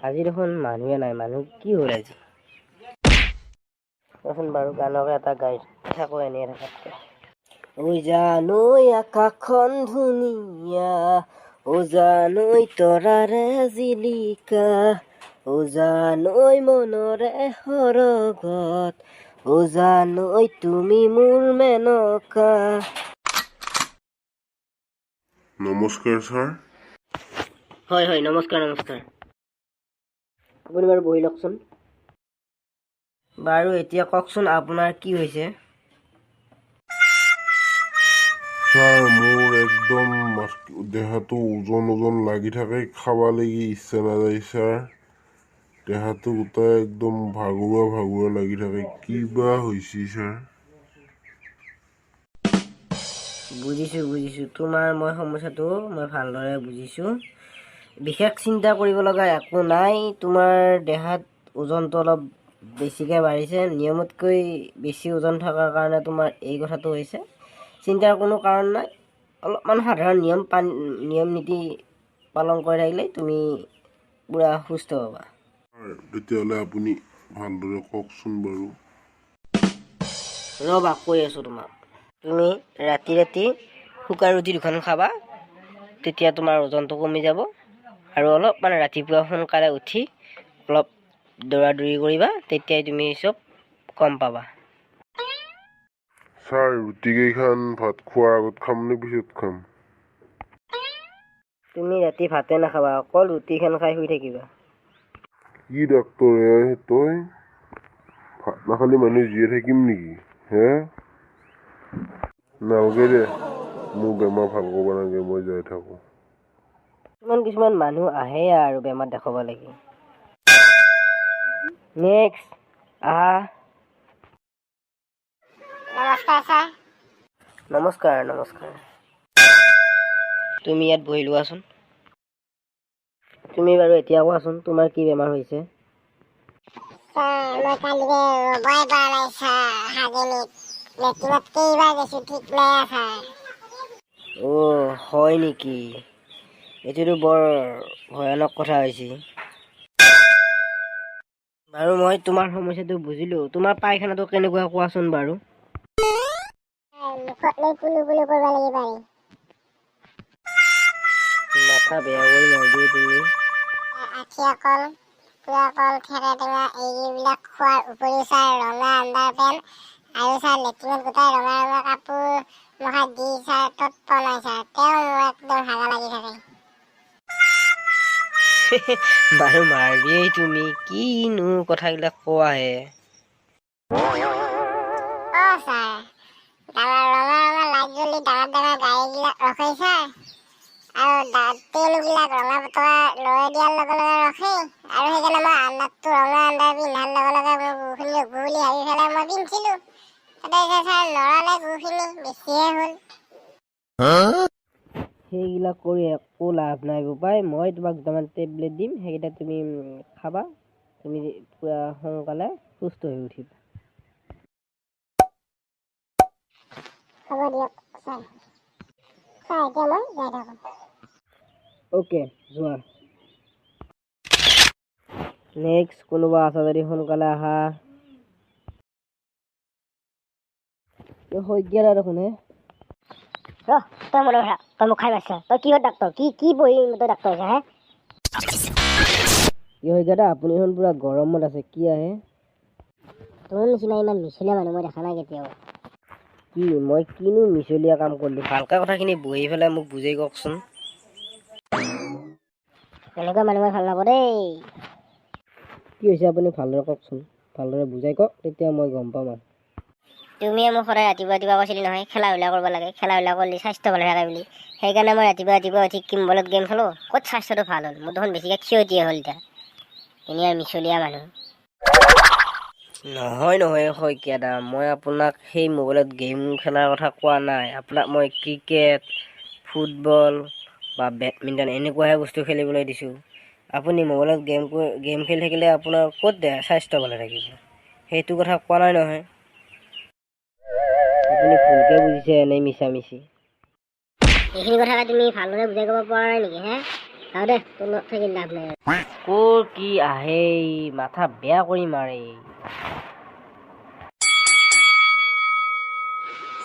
আজি দেখোন মানুহে নাই, মানুহ কি হ'ল আজি? ৰচোন বাৰু, গানকে এটা গাই থাকোঁ এনেই থকাতকৈ। ঐ জানৈ আকাশখন ধুনীয়া, অ জানৈ তৰাৰে জিলিকা, অ জানৈ মনৰে সৰগত, অ জানৈ তুমি মোৰ মেনকা। নমস্কাৰ ছাৰ। হয় হয়, নমস্কাৰ নমস্কাৰ। আপুনি বাৰু বহি লওকচোন। বাৰু এতিয়া কওকচোন, আপোনাৰ কি হৈছে? ছাৰ, মোৰ একদম দেহাটো ওজন ওজন লাগি থাকে, খাব লাগি ইচ্ছা নাযায় ছাৰ। দেহাটো গোটেই একদম ভাগৰুৱা ভাগৰুৱা লাগি থাকে। কিবা হৈছে ছাৰ? বুজিছোঁ বুজিছোঁ, তোমাৰ মই সমস্যাটো মই ভালদৰে বুজিছোঁ। বিশেষ চিন্তা কৰিব লগা একো নাই। তোমাৰ দেহাত ওজনটো অলপ বেছিকৈ বাঢ়িছে। নিয়মতকৈ বেছি ওজন থকাৰ কাৰণে তোমাৰ এই কথাটো হৈছে। চিন্তাৰ কোনো কাৰণ নাই। অলপমান সাধাৰণ নিয়ম নীতি পালন কৰি থাকিলে তুমি পূৰা সুস্থ হ'বা। ছাৰ, তেতিয়াহ'লে আপুনি ভালদৰে কওকচোন বাৰু। ৰ'বা, কৈ আছোঁ তোমাক। তুমি ৰাতি ৰাতি শুকান ৰুটি দুখন খাবা, তেতিয়া তোমাৰ ওজনটো কমি যাব। আৰু অলপমান ৰাতিপুৱা সোনকালে উঠি অলপ দৌৰা দৌৰি কৰিবা, তেতিয়াই তুমি চব কম পাবা। ছাৰ, ৰুটিকেইখন ভাত খোৱাৰ আগত খাম নে পিছত খাম? তুমি ৰাতি ভাতে নাখাবা, অকল ৰুটিখন খাই শুই থাকিবা। কি ডাক্তৰ হে তই? ভাত নাখালে মানুহ জীয়াই থাকিম নেকি হে? নালগে দে, মোৰ বেমাৰ ভাল কৰিব নালাগে, মই যাই থাকোঁ। কিছুমান কিছুমান মানুহ আহে আৰু বেমাৰ দেখুৱাব লাগি। নেক্সট আহা। নমস্কাৰ ছাৰ। নমস্কাৰ নমস্কাৰ। তুমি ইয়াত বহি লোৱাচোন। তুমি বাৰু এতিয়া কোৱাচোন, তোমাৰ কি বেমাৰ হৈছে? ছাৰ, মই কালিকে ৰ'বই পৰা নাই ছাৰ। হাগেনিত লেট্ৰিনত কেইবাৰ গৈছোঁ ঠিক নাই ছাৰ। অ' হয় নেকি? এইটোতো বৰ ভয়ানক কথা হৈছে। বাৰু মই তোমাৰ সমস্যাটো বুজিলোঁ। তোমাৰ পায়খানাটো কেনেকুৱা কোৱাচোন বাৰু। মুখত লৈ কুলু কুলু কৰিব লাগিব পাৰি। মাথা বেয়া কৰি মাৰিবি তুমি। আঠিয়া কল, পুৰা কল, থেকেৰা টেঙা এইবিলাক খোৱাৰ উপৰিও ছাৰ ৰঙা আণ্ডাৰ পেণ্ট আৰু ছাৰ লেট্ৰিনত গোটাই ৰঙা ৰঙা কাপোৰ মুখা দি ছাৰ তত পোৱা নাই ছাৰ, তেওঁ মোৰ একদম হাগা লাগি থাকে। বাৰু মাৰবিয়েই তুমি, কিনো কথাবিলাক কোৱাহে। অ' ছাৰ, ডাঙৰ ৰঙা ৰঙা লাইট জ্বলি ডাঙৰ ডাঙৰ গাড়ীবিলাক ৰখে ছাৰ, আৰু তেলবিলাক ৰঙা পতাকা লৰাই দিয়াৰ লগে লগে ৰখে। আৰু সেইকাৰণে মই আণ্ডাৰটো ৰঙা আণ্ডাৰ পিন্ধাৰ লগে লগে মোৰ গুখিনি ৰখব বুলি ভাবি পেলাই মই পিন্ধিছিলোঁ। তাতে ছাৰ নৰলে, গুখিনি বেছিহে হ'ল। সেইগিলাক কৰি একো লাভ নাই বোপাই। মই তোমাক দুটামান টেবলেট দিম, সেইকেইটা তুমি খাবা, তুমি পূৰা সোনকালে সুস্থ হৈ উঠিবা। হ'ব দিয়ক ছাৰ। ছাৰ, এতিয়া মই যাই থাকোঁ। অ'কে, যোৱা। নেক্সট কোনোবা আছা যদি সোনকালে আহা। এই শইকীয়া দা দেখোন হে। ৰ, তই মনে থাক, তই মোক খাই মাৰছ। তই কিহৰ ডাক্তৰ? কি কি পঢ়ি তই ডাক্তৰ হৈছ হে? কি শইকীয়া দা, আপুনি দেখোন পূৰা গৰমত আছে, কি আহে? তোৰ নিচিনা ইমান মিছলীয়া মানুহ মই দেখা নাই কেতিয়াও। কি মই কিনো মিছলীয়া কাম কৰিলোঁ? ভালকৈ কথাখিনি বহি পেলাই মোক বুজাই কওকচোন। এনেকুৱা মানুহ মই ভাল নাপাওঁ দেই। কি হৈছে আপুনি ভালদৰে কওকচোন, ভালদৰে বুজাই কওক, তেতিয়া মই গম পাম আৰু। তুমিয়ে মোক সদায় ৰাতিপুৱা ৰাতিপুৱা কৈছিলি নহয়, খেলা ধূলা কৰিব লাগে, খেলা ধূলা কৰিলে স্বাস্থ্য ভালে থাকে বুলি। সেইকাৰণে মই ৰাতিপুৱা ৰাতিপুৱা উঠি কিম্বলত গেম খেলোঁ। ক'ত স্বাস্থ্যটো ভাল হ'ল? মোৰ দেখোন বেছিকৈ ক্ষতিয়ে হ'ল এতিয়া। এনেই আৰু মিছলীয়া মানুহ। নহয় নহয় শইকীয়া দা, মই আপোনাক সেই মোবাইলত গেম খেলাৰ কথা কোৱা নাই। আপোনাক মই ক্ৰিকেট, ফুটবল বা বেডমিণ্টন এনেকুৱাহে বস্তু খেলিবলৈ দিছোঁ। আপুনি মোবাইলত গেম খেলি থাকিলে আপোনাৰ ক'ত স্বাস্থ্য ভালে থাকিব? সেইটো কথা কোৱা নাই নহয়। আপুনি ভুলকৈ বুজিছে এনেই মিছামিছি। এইখিনি কথাকে তুমি ভালদৰে বুজাই ক'ব পৰা নাই নেকি হে? যাওঁ দে, তোৰ লগত থাকি লাভ নাই। ক'ৰ কি আহে, মাথা বেয়া কৰি মাৰে।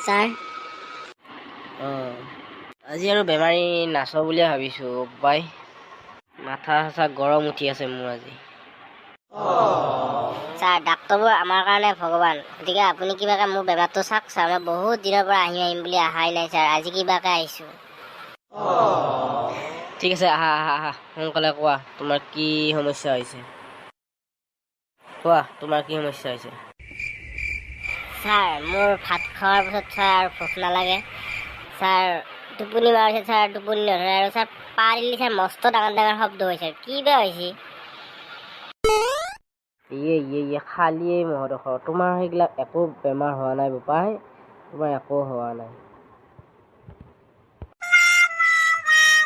ছাৰ। অঁ, আজি আৰু বেমাৰী নাচ বুলিয়ে ভাবিছোঁ পাই, মাথা চাথা গৰম উঠি আছে মোৰ আজি। ছাৰ, ডাক্তৰবোৰ আমাৰ কাৰণে ভগৱান, গতিকে আপুনি কিবাকে মোৰ বেমাৰটো চাওক ছাৰ। মই বহুত দিনৰ পৰা আহিম আহিম বুলি অহাই নাই ছাৰ, আজি কিবাকে আহিছোঁ। ঠিক আছে, আহা আহা আহা, সোনকালে কোৱা তোমাৰ কি সমস্যা হৈছে। কোৱা তোমাৰ কি সমস্যা হৈছে। ছাৰ, মোৰ ভাত খোৱাৰ পাছত ছাৰ আৰু ভোক নালাগে ছাৰ, টোপনি মাৰিছে ছাৰ, টোপনি নধৰে, আৰু ছাৰ পা দিলে ছাৰ মস্ত ডাঙৰ ডাঙৰ শব্দ হৈছে, কি বা হৈছে? ইয়ে ইয়ে ইয়ে, খালিয়েই মহডোখৰ, তোমাৰ সেইবিলাক একো বেমাৰ হোৱা নাই বোপাই, তোমাৰ একো হোৱা নাই।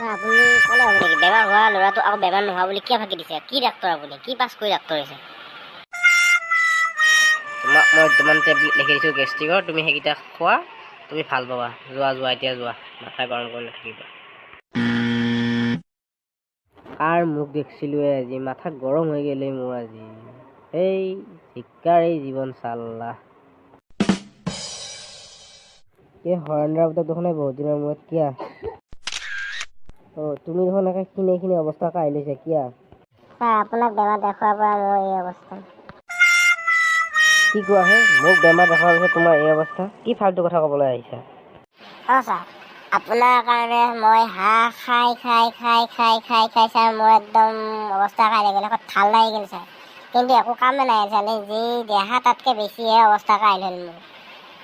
ছাৰ, আপুনি ক'লে হ'ব নেকি? বেমাৰ হোৱা ল'ৰাটো আকৌ বেমাৰ নোহোৱা বুলি কিয় ফাঁকি দিছে? কি ডাক্তৰ আপুনি, কি পাছ কৰি ডাক্তৰ হৈছে? তোমাক মই দুটামান টেবলেট লিখি দিছোঁ গেষ্ট্ৰিকৰ, তুমি সেইকেইটা খোৱা, তুমি ভাল পাবা। যোৱা যোৱা এতিয়া যোৱা, মাথা গৰম কৰি নাথাকিবা। কাৰ মুখ দেখিছিলোঁৱে আজি, মাথা গৰম হৈ গ'লে মোৰ আজি। এই ধিক্কাৰ এই জীৱন চাল্লা। এই হৰেন্দ্ৰ পুতেক দেখোন এই বহুত দিনৰ মূৰত কিয়া? অ' তুমি দেখোন একে ক্ষীণাই ক্ষীণাই অৱস্থা কাঢ়ি লৈছা কিয়া? ছাৰ, আপোনাক বেমাৰ দেখুৱাৰ পৰা মোৰ এই অৱস্থা। কি কোৱা হে, মোক বেমাৰ দেখুৱাৰ পিছত তোমাৰ এই অৱস্থা? কি ফাল্টু কথা ক'বলৈ আহিছা? অঁ ছাৰ, আপোনাৰ কাৰণে মই হাঁহ খাই খাই খাই খাই খাই খাই ছাৰ মোৰ একদম অৱস্থা খাই লাগিল, এখন ভাল লাগি গ'ল ছাৰ, কিন্তু একো কামেই নাই ছাৰ, যি দেহা তাতকৈ বেছিহে অৱস্থা কাহিল হ'ল মোৰ।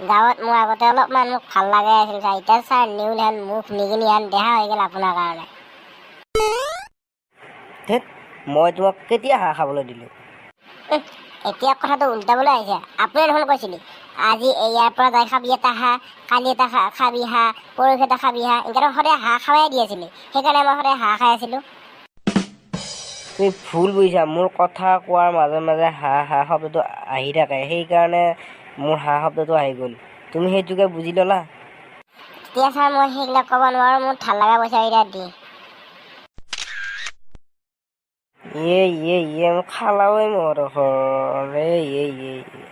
গাঁৱত মোৰ আগতে অলপমান মোক ভাল লগাই আছিল ছাৰ, এতিয়া ছাৰ নেউল হেন মুখ নিগিনি হেন দেহা হৈ গ'ল আপোনাৰ কাৰণে। ধেত, মই তোমাক কেতিয়া হাঁহ খাবলৈ দিলোঁ? এতিয়া কথাটো উল্টাবলৈ আহিছে। আপুনি দেখোন কৈছিলি আজি ইয়াৰ পৰা যাই খাবি এটা হাঁহ, কালি এটা খাবি হাঁহ, পৰহি এটা খাবি হাঁহ, এনেকৈ সদায় হাঁহ খাৱাই দি আছিলি, সেইকাৰণে মই সদায় হাঁহ খাই আছিলোঁ। তুমি ভুল বুজিছা, মোৰ কথা কোৱাৰ মাজে মাজে হাঁহ হাঁহ শব্দটো আহি থাকে, সেইকাৰণে মোৰ হাঁহ শব্দটো আহি গ'ল, তুমি সেইটোকে বুজি ল'লা। এতিয়া ছাৰ মই সেইবিলাক ক'ব নোৱাৰোঁ, মোৰ ভাল লগা পইচা কেইটা দি। ইয়ে ইয়ে ইয়ে, মোক খালাওৱে মহডোখৰ। ইয়ে ইয়ে ইয়ে।